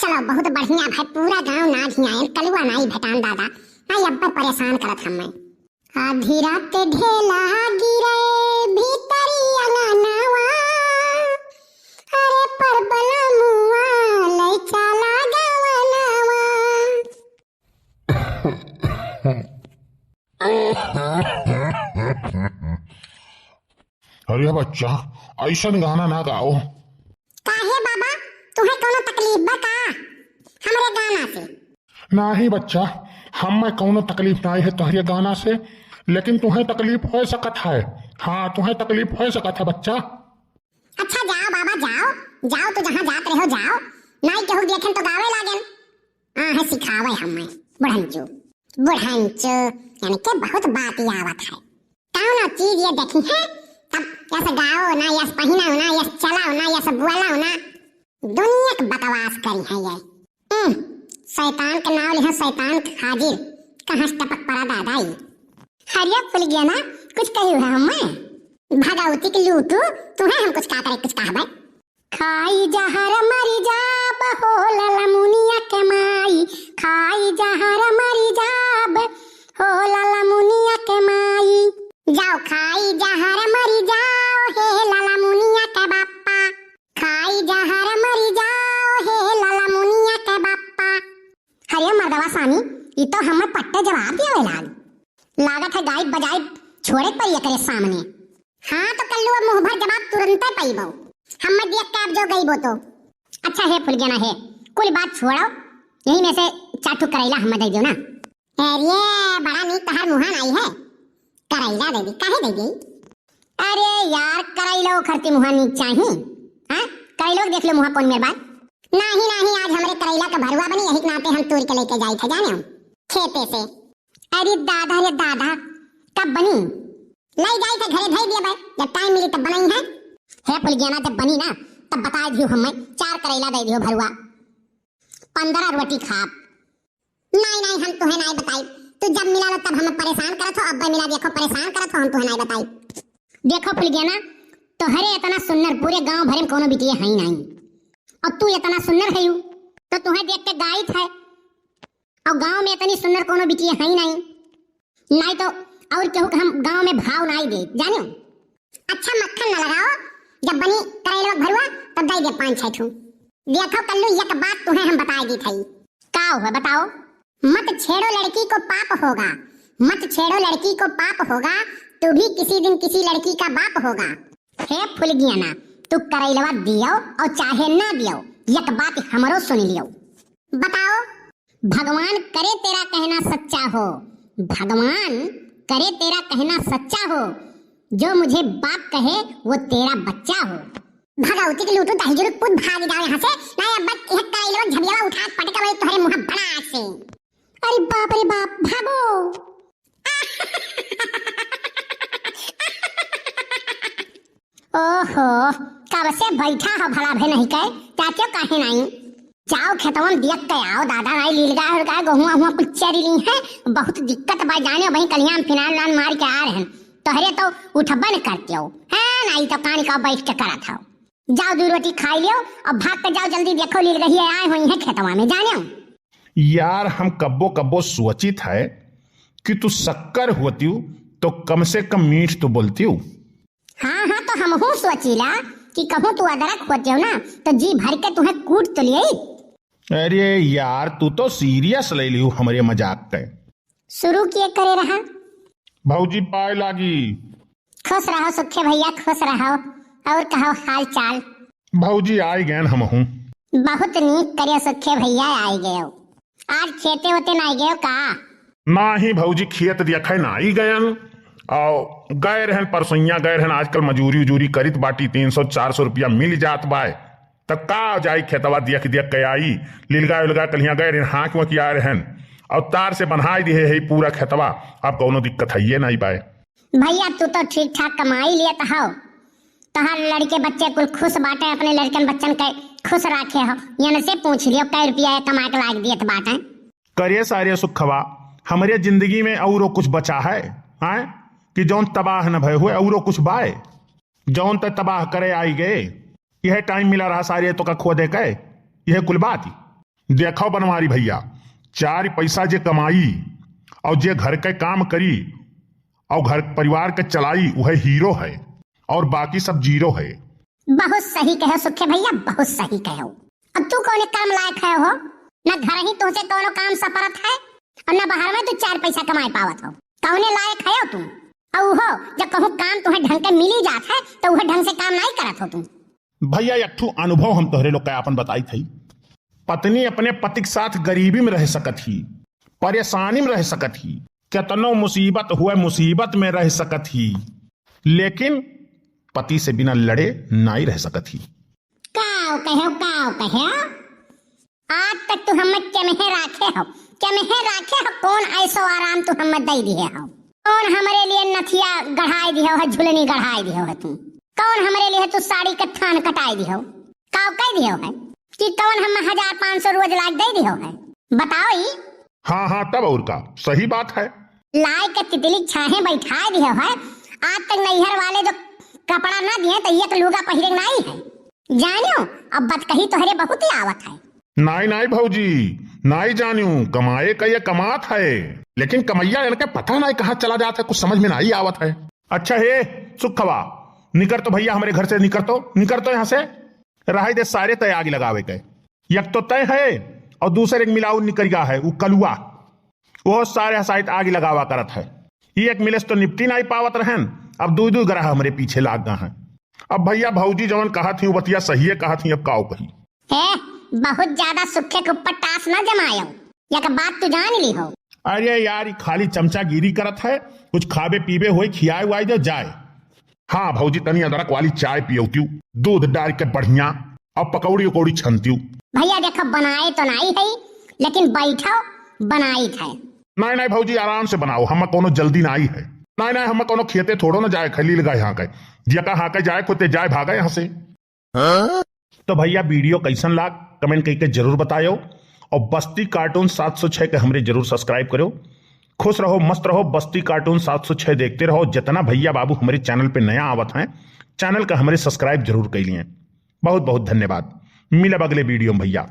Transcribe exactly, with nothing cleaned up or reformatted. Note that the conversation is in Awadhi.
चलो, बहुत बढ़िया भाई, पूरा गांव ना झियायन, कलुआ नाई भेटान दादा। आई अब्बे परेशान करत हमें। आधी रात ढेला गिरे भीतरी अंगनवा, अरे परबला मुआ लै चाला गवनवा। अरे बच्चा, ऐसन गाना ना गाओ। काहे बाबा, तुहे कौनो तकलीफ बा का हमरे गाना से? नाही बच्चा, हमें कौनो तकलीफ नाही है तोहरे गाना से, लेकिन तुहे तकलीफ हो सकत है। हाँ, तुहे तकलीफ हो सकत है बच्चा। अच्छा जाओ बाबा जाओ, जाओ तो जहाँ जात रहो जाओ, नाई केहू देखेन तो गावे लागेन। हाँ है सिखावे हमें बुढ़ंचो, बुढ़ंचो यानी के बहुत बात ही आवत है। कौनो चीज ये देखी है तब यस गाओ ना, यस पहिनो ना, यस चलाओ ना, यस बोलो ना, दुनिया के बकवास करी है ये। हम्म, शैतान के नाव लिहा, शैतान के हाजिर, कहाँ से टपक पड़ा दादा ई। हरिया फुलगेना, कुछ कही हुआ हमें? भगवती के लूटू, तुहे हम कुछ का करे, कुछ कहबे? खाई जहर मरी जाब हो ललमुनिया के माई, खाई जहर मरी जाब हो ललमुनिया के माई। जाओ खाई जहर मरी जाओ हे ललमुनिया के बापा, खाई जहर मरी जाओ हे ललमुनिया के बापा। हरे मर्दवा सामी, ई तो हमें पट्टे जवाब दियावे लाग। लागत है गायब बजायब छोड़े पर एकरे सामने। हाँ तो कल्लू अब मुँह भर जवाब तुरंते पइबो। हमें देख के अब जो गइबो तो। अच्छा हे फुलगेना हे, कुल बात छोड़ो, यही में से चार ठो करैला हमें दे दो ना। अरे बड़ा नीक तहार मुँहा नाई है, करैला दे दी, काहे दे दी? अरे यार करैलो खरती मुँहा नीक चाही, हाँ? करैलो देख लो मुँहा कौन मेर बात। नाही नाही, आज हमरे करैला के भरुआ बनी, यही के नाते हम तोड़ के लेके जाई थे जाने हम खेते से। अरे दादा रे दादा, कब बनी? लाई जाई थे घरे धई दिया बे, जब टाइम मिली तब बनाई है। हे फुलगेना जब बनी ना तब बताई दियो हमें, चार करैला दे दियो भरुआ, पंद्रह रोटी खाब। नाई नाई, हम तुहे नाई बताई, तू जब मिला लो तब हमें परेशान करत हो, अब मिला देखो परेशान करत हो, हम तुहे नाई बताई। देखो फुलगेना, तोहरे इतना सुन्नर पूरे गांव भरे में कोनो बिटिया है ही नाई, और तू इतना सुन्नर है यू, तो तुहे देख के गाइत है, और गांव में इतनी सुन्नर कोनो बिटिया है ही नाई, नाई तो और केहू के हम गांव में भाव नाई दे जाने। अच्छा मक्खन न लगाओ, जब बनी करैलवा भरुआ तब दे दे पाँच छह ठू। देखो कल्लू, एक बात तुहे हम बताई दी थई। का हुआ बताओ? मत छेड़ो लड़की को पाप होगा, मत छेड़ो लड़की को पाप होगा, तू भी किसी दिन किसी लड़की का बाप होगा। हे फुलगियाना, तू करैलवा दियो और चाहे ना दियो, एक बात हमरो सुन लियो। बताओ। भगवान करे तेरा कहना सच्चा हो, भगवान करे तेरा कहना सच्चा हो, जो मुझे बाप कहे वो तेरा बच्चा हो। भगवती के लूटू दही जुरुक पूत भाग जाओ यहाँ से, नहीं अब यह करैलवा झबियावा उठा पटक वही तोहरे मुँह बड़ा से। अरे बाप रे बाप, भागो। ओहो, कब से बैठा हो भला भे नहीं कहे, चाचो काहे नहीं? जाओ खेतवन देख के आओ दादा, नहीं लीलगा उलगा गहुआ हुआ कुछ चरी ली है, बहुत दिक्कत बा जाने वहीं कलियाम फिनाल लान मार के आ रहे हैं, तोहरे तो उठबे न करते हो, है नहीं तो कान का बैठ के करत हो। जाओ दू रोटी खाई लियो, अब भाग के जाओ जल्दी, देखो लीलगही आए हुई है खेतवा में जाने। यार हम कब्बो कब्बो सोचित है कि तू शक्कर होतियो तो कम से कम मीठ तो बोलतियो। हाँ हाँ, तो हमहू सोचीला कि कहूँ तू अदरक होतियो ना तो जी भर के तुम्हें कूट तो लिए। अरे यार तू तो सीरियस ले लियो हमरे मजाक के। शुरू किए करे रहा। भौजी पाए लागी। खुश रहो सुखे भैया, खुश रहो। और कहो हाल चाल? भौजी आई गए हमहू। बहुत नीक करे सुखे भैया, आई गयो। आज खेते होते ना गयो का? नाही भौजी, खेत देखे नाही गयन। और गए रहन परसोइया, गए रहन, आजकल मजूरी उजूरी करित बाटी, तीन सौ चार सौ रुपया मिल जात बाय, त का जाई खेतवा देख देख के आई। लिलगा उलगा कलिया गए रहन, हाँक वँक आए रहन, और तार से बन्हाई दिहे है पूरा खेतवा। अब कौनो दिक्कत है ये नहीं बाय। भैया तू तो ठीक ठाक कमाई लेत हौ, तोहार लड़के बच्चे कुल खुश बाटे, अपने लड़कन बच्चन के खुश राखे हो। यन से पूछ लियो कै रुपया कमा के लाग दियत बाटे। करे सारे सुखवा, हमरे जिंदगी में औरो कुछ बचा है, हैं? कि जौन तबाह न भय हुए औरो कुछ बाय? जौन त तबाह करे आई गए, यह टाइम मिला रहा सारे तो का खो दे के, यह कुल बात ही। देखो बनवारी भैया, चार पैसा जे कमाई और जे घर के काम करी और घर परिवार के चलाई, वह हीरो है और बाकी सब जीरो है। बहुत सही कहो सुखे भैया, बहुत सही कहो। अब तू कौने काम लायक है हो? न घर ही तुझे कौनो काम सपरत है और न बाहर में तू चार पैसा कमाए पावत हो। कौने लायक है तू? और हो, जब कहूँ काम तुम्हें ढंग के मिली जात है तो वह ढंग से काम नहीं करत हो तू। भैया, एक ठू अनुभव हम तोहरे लोग के आपन बताई थई। पत्नी अपने पति के साथ गरीबी में रह सकत ही, परेशानी में रह सकत ही, केतनो मुसीबत हुए, मुसीबत में रह सकत ही, लेकिन पति से बिना लड़े नाई रह सकत ही। काव कहो, काव कहो? आज तक तू हमें केमहे राखे हो, केमहे राखे हो, कौन ऐसो आराम तू हमें दे दिहे हो? कौन हमरे लिए नथिया गढ़ाई दिहो है, झुलनी गढ़ाई दिहो है तू? कौन हमरे लिए तू साड़ी के थान कटाई दिहो? काव कह दिहो है कि कौन हम हजार पाँच सौ रोज लाग दे दिहो है? बताओ ई। हाँ, हाँ, तब और का, सही बात है। लाई के तितली छाहे बैठाए दिहो है, आज तक नैहर वाले जो कपड़ा ना दिए तो एक लुगा पहिरे के नाई है। जानियो, अब बतकही तोहरे बहुत ही आवत है। नाई, नाई भौजी, नाई जानियो, कमाए का ये कमात है, लेकिन कमैया इनके पता नाई कहाँ चला जात है, कुछ समझ में नाई आवत है। अच्छा हे सुखवा, निकर तो भैया हमरे घर से, निकर तो, निकर तो यहाँ से। रहाई दे सारे तय आग लगावे के। एक तो तय है और दूसर एक मिलाऊ निकरिया है, उ कलुआ। वो सारे हसाइत आग लगावा करत है। ई एक मिले से तो निपटी नाई पावत रहन, अब दुई दुई ग्रह हमरे पीछे लाग गा हैं। अब भैया भौजी जवन कहत ही, उ बतिया सहिए कहत ही, अब काव कही। हे, बहुत ज्यादा सुखे के ऊपर टास ना जमायो, एक बात तू जान ली हो। अरे यार, ई खाली चमचागिरी करत है, कुछ खाबे पीबे होई, खियाए उआए दे जाए। हाँ भौजी, तनी अदरक वाली चाय पियौतियू, दूध डाल के बढ़िया, और पकौड़ी उकौड़ी छनतियू। भैया देखो, बनाए तो नाई है, लेकिन बैठो, बनाई है। नाई, नाई भौजी, आराम से बनाओ, हमें कोनो जल्दी नाई है। नाई, नाई, हमें कोनो खेते थोड़ो ना जाए, खली लगा यहाँ के, जेका हाँ के जाए, खुदे जाए, भागे यहाँ से। तो भैया, वीडियो कैसन लाग, कमेंट करके जरूर बतायो, और बस्ती कार्टून सात सौ छह के हमरे जरूर सब्सक्राइब करो। खुश रहो, मस्त रहो, बस्ती कार्टून सात सौ छह देखते रहो। जितना भैया बाबू हमरे चैनल पे नया आवत हैं, चैनल का हमरे सब्सक्राइब जरूर कर लिए। बहुत बहुत धन्यवाद, मिलब अगले वीडियो में भैया।